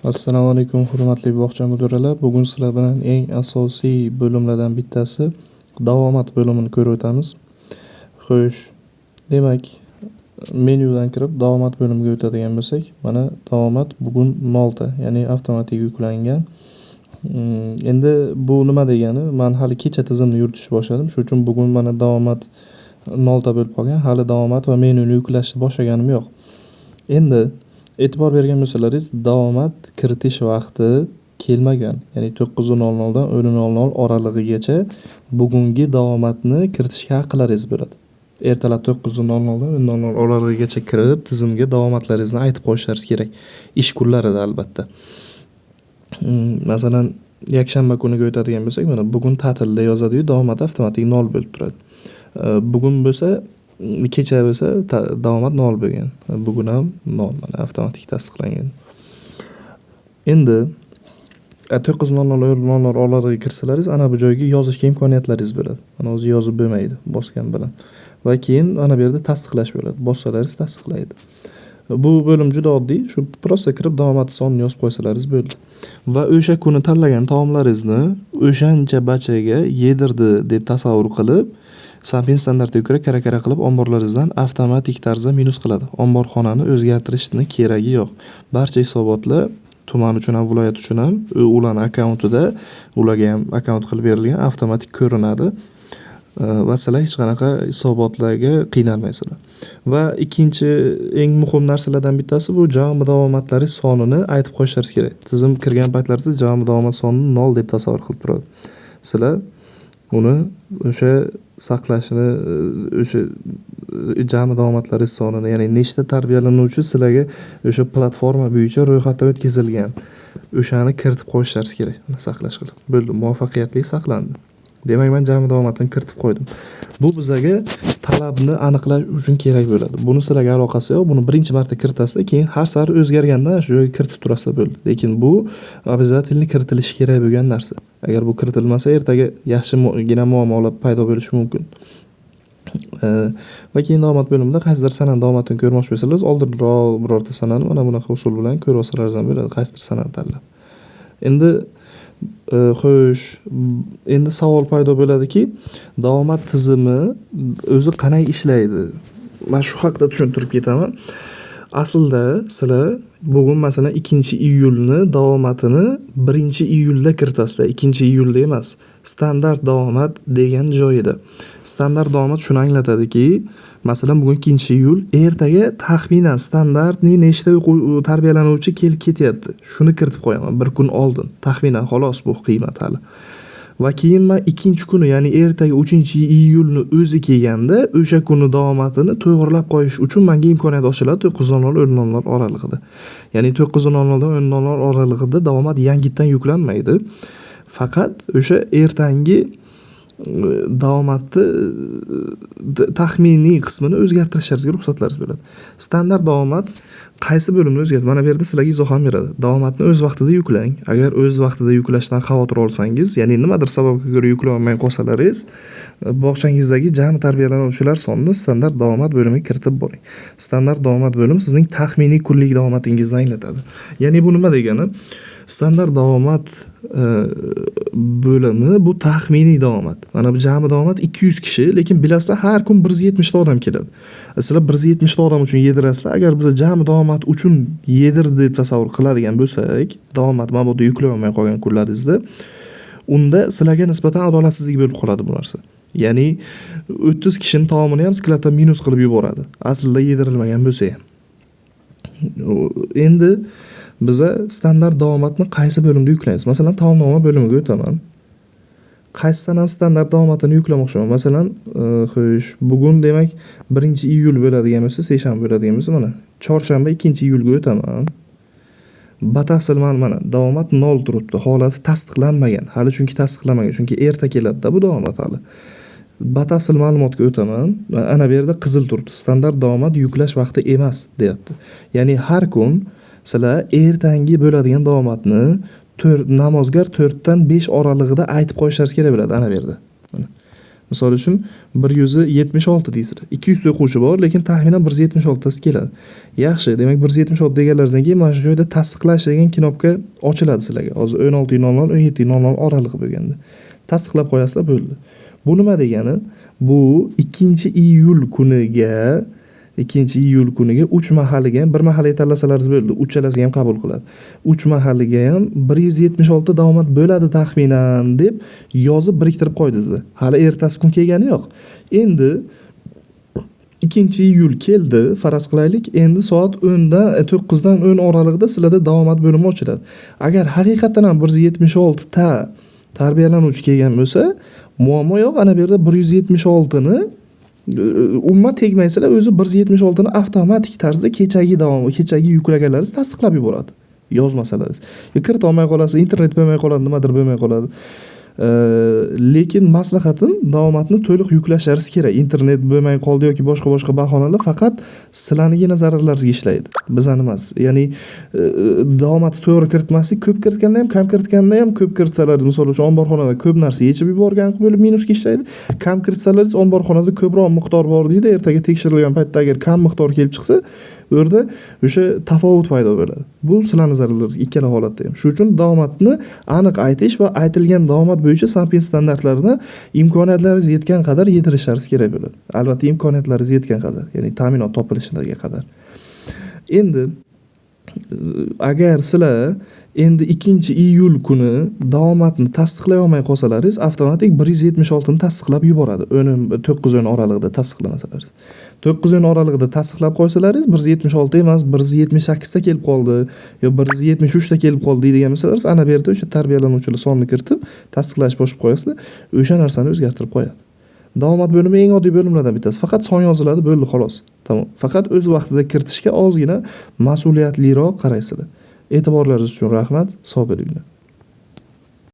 Assalomu alaykum, hurmatli bog'cha mudiralari. Bugun sizlar bilan eng asosiy bo'limlardan bittasi davomat bo'limini ko'rib o'tamiz. Xo'sh, demak, menyudan kirib davomat bo'limiga o'tadigan bo'lsak, mana davomat bugun nolta, ya'ni avtomatik yuklangan. Endi bu nima degani? Man hali kecha tizimni yuritishni boshladim. Shuning uchun bugun mana davomat nolta bo'lib qolgan. Hali davomat va menyuni yuklashni boshlaganim yo'q. Endi e'tibor bergan bo'lsalaringiz, davomat kiritish vaqti kelmagan. Ya'ni 9:00 dan 10:00 oralig'igacha bugungi davomatni kiritishga haqlaringiz bo'ladi. Ertalab 9:00 dan 10:00 oralig'igacha kirib, tizimga davomatlaringizni aytib qo'yishlaringiz kerak. Ish kunlarida albatta. Masalan, yakshanba kuniga o'tadigan bo'lsak, mana bugun ta'tilda yozadi-yu, davomat avtomatik 0 bo'lib turadi. Bugun bo'lsa, kecha bo'lsa davomat 0 bo'lgan. Bugun ham 0, mana avtomatik tasdiqlangan. Endi 9:00 10:00 oralig'iga kirsalaringiz, ana bu joyga yozishga imkoniyatlaringiz bo'ladi. Mana o'zi yozib bo'lmaydi bosgan bilan. Va keyin mana bu yerda tasdiqlash bo'ladi. Bossalaringiz tasdiqlaydi. Bu bo'lim juda oddiy. Shu prosta kirib davomat sonini yozib qo'ysalaringiz bo'ldi. Va o'sha kuni tanlagan taomlaringizni o'shancha bachaga yedirdi deb tasavvur qilib, Sanpin standartiga ko'ra kara-kara qilib omborlaringizdan avtomatik tarzda minus qiladi. Omborxonani o'zgartirishni keragi yo'q. Barcha hisobotlar tuman uchun ham, viloyat uchun ham ularning akkauntida, ularga ham akkaunt qilib berilgan, avtomatik ko'rinadi. Va sizlar hech qanaqa hisobotlarga qiynalmaysizlar. Va ikkinchi eng muhim narsalardan bittasi bu jami davomatlaringiz sonini aytib qo'yishlaringiz kerak. Tizim kirgan paytlaringizda jami davomat sonini 0 deb tasavvur qilib turadi. Sizlar uni o'sha saqlashni, o'sha jami davomatlaringiz sonini, ya'ni nechta tarbiyalanuvchi sizlarga o'sha platforma bo'yicha ro'yxatdan o'tkazilgan, o'shani kiritib qo'yishlaringiz kerak. Uni saqlash qilib. Bo'ldi, muvaffaqiyatli saqlandi. Demak, men jami davomatini kiritib qo'ydim. Bu bizaga talabni aniqlash uchun kerak bo'ladi. Buni sizlarga aloqasi yo'q. Buni birinchi marta kiritasizlar, keyin har safar o'zgarganda shu joyga kiritib turasizlar, bo'ldi. Lekin bu обязательно kiritilishi kerak bo'lgan narsa. Agar bu kiritilmasa, ertaga yaxshigina muammolar paydo bo'lishi mumkin. Va keyin davomat bo'limida qaysidir sanani davomatini ko'rmoqchi bo'lsangiz, oldinroq birorta sanani mana bunaqa usul bilan ko'rib olsalaringiz ham bo'ladi, qaysidir sanani tanlab. Endi xo'sh, endi savol paydo bo'ladiki, davomat tizimi o'zi qanday ishlaydi? Men shu haqida tushuntirib ketaman. Aslida sizlar bugun masalan 2-iyulni davomatini 1-iyulda kiritasizlar, 2-iyulda emas. Standart davomat degan joyida. Standart davomat shuni anglatadiki, masalan bugun 2-iyul, ertaga taxminan standartni nechta tarbiyalanuvchi kelib ketyapti. Shuni kiritib qo'yaman bir kun oldin. Taxminan xolos bu qiymat hali. Va keyin men ikkinchi kuni, ya'ni ertaga 3-iyulni o'zi kelganda o'sha kuni davomatini to'g'rilab qo'yish uchun menga imkoniyat ochiladi 9:00 10:00 oralig'ida. Ya'ni 9:00 dan 10:00 oralig'ida davomat yangitdan yuklanmaydi. Faqat o'sha ertangi davomatni taxminiy qismini o'zgartirishlaringizga ruxsatlaringiz bo'ladi. Standart davomat qaysi bo'limni o'zgartiradi? Mana bu yerda sizlarga izoh ham beradi. Davomatni o'z vaqtida yuklang. Agar o'z vaqtida yuklashdan xavotir olsangiz, ya'ni nimadir sababga ko'ra yuklay olmay qolsalaringiz, bog'changizdagi jami tarbiyalanuvchilar sonini standart davomat bo'limiga kiritib boring. Standart davomat bo'limi sizning taxminiy kunlik davomatingizni anglatadi. Ya'ni bu nima degani? Standart davomat bo'limi bu taxminiy davomat. Mana bu jami davomat 200 kishi, lekin bilasizlar har kun 170 ta odam keladi. Sizlar 170 ta odam uchun yedirasizlar. Agar biz jami davomat uchun yedirdi deb tasavvur qiladigan bo'lsak, davomat mabodo yuklay olmay qolgan kunlaringizda, unda sizlarga nisbatan adolatsizlik bo'lib qoladi bu narsa. Ya'ni 30 kishining taomini ham skladdan minus qilib yuboradi. Aslida yedirilmagan bo'lsa ham. Endi biza standart davomatni qaysi bo'limda yuklaymiz? Masalan, taomnoma bo'limiga o'taman. Qaysi sanani standart davomatini yuklamoqchiman? Masalan, xo'sh, bugun demak 1-iyul bo'ladigan bo'lsa, seshanba bo'ladigan bo'lsa, mana chorshanba 2-iyulga o'taman. Batafsil mana davomat 0 turibdi. Holati tasdiqlanmagan. Hali chunki tasdiqlanmagan, chunki erta keladi-da bu davomat hali. Batafsil ma'lumotga o'taman. Ana bu yerda qizil turibdi. Standart davomat yuklash vaqti emas deyapti. Ya'ni har kun sizlar ertangi bo'ladigan davomatni namozgar 4 dan 5 oralig'ida aytib qo'yishlaringiz kerak bo'ladi ana bu yerda. Mana. Misol uchun 176 deysizlar. 200 ta o'quvchi bor, lekin taxminan 176 tasi keladi. Yaxshi, demak 176 deganlaringizdan keyin mana shu joyda tasdiqlash degan knopka ochiladi sizlarga. Hozir 16:00 17:00 oralig'i bo'lganda. Tasdiqlab qo'yasizlar, bo'ldi. Bu nima degani? Bu 2-iyul kuniga 2-iyul kuniga 3 mahaliga ham, bir mahaliga tanlasalaringiz bo'ldi, uchalasiga ham qabul qiladi. 3 mahaliga ham 176 davomat bo'ladi taxminan deb yozib biriktirib qo'ydingizlar. Hali ertasi kun kelgani yo'q. Endi 2-iyul keldi, faraz qilaylik. Endi soat 10dan 9dan 10 oralig'ida sizlarda davomat bo'limi ochiladi. Agar haqiqatan ham 176 ta tarbiyalanuvchi kelgan bo'lsa, muammo yo'q. Ana bu yerda 176 ni umuman tegmaysizlar, o'zi 176 ni avtomatik tarzda kechagi davom, kechagi yuklaganlaringiz tasdiqlab yuboradi. Yozmasalaringiz. Kirita olmay qolasiz, internet bo'lmay qoladi, nimadir bo'lmay qoladi. Lekin maslahatim, davomatni to'liq yuklashlaringiz kerak. Internet bo'lmay qoldi yoki boshqa-boshqa bahonalar faqat sizlarnigina zararlaringizga ishlaydi. Bizani emas. Ya'ni davomatni to'g'ri kiritmaslik, ko'p kiritganda ham, kam kiritganda ham, ko'p kiritsalaringiz, misol uchun omborxonada ko'p narsa yechib yuborgan bo'lib minusga ishlaydi. Kam kiritsalaringiz omborxonada ko'proq miqdor bor deydi. Ertaga tekshirilgan paytda agar kam miqdor kelib chiqsa, u yerda o'sha tafovut paydo bo'ladi. Bu sizlarning zararlaringizga ikkala holatda ham. Shuning uchun davomatni aniq aytish va aytilgan davomat bo'yicha SanPin standartlarini imkoniyatlaringiz yetgan qadar yedirishlaringiz kerak bo'ladi. Albatta imkoniyatlaringiz yetgan qadar, ya'ni ta'minot topilishiga qadar. Endi agar sizlar endi 2-iyul kuni davomatni tasdiqlay olmay qolsalaringiz, avtomatik 176 ni tasdiqlab yuboradi. 9:10 oralig'ida tasdiqlamasalaringiz. 9:10 oralig'ida tasdiqlab qo'ysalaringiz, 176 emas, 178 ta kelib qoldi yo 173 ta kelib qoldi deydigan bo'lsalaringiz, ana bu yerda o'sha tarbiyalanuvchilar sonini kiritib, tasdiqlash bosib qo'yasizlar, o'sha narsani o'zgartirib qo'yadi. Davomat bo'limi eng oddiy bo'limlardan bittasi. Faqat son yoziladi, bo'ldi, xolos. Tamom. Faqat o'z vaqtida kiritishga ozgina mas'uliyatliroq qaraysizlar. E'tiborlaringiz uchun rahmat. Sog' bo'linglar.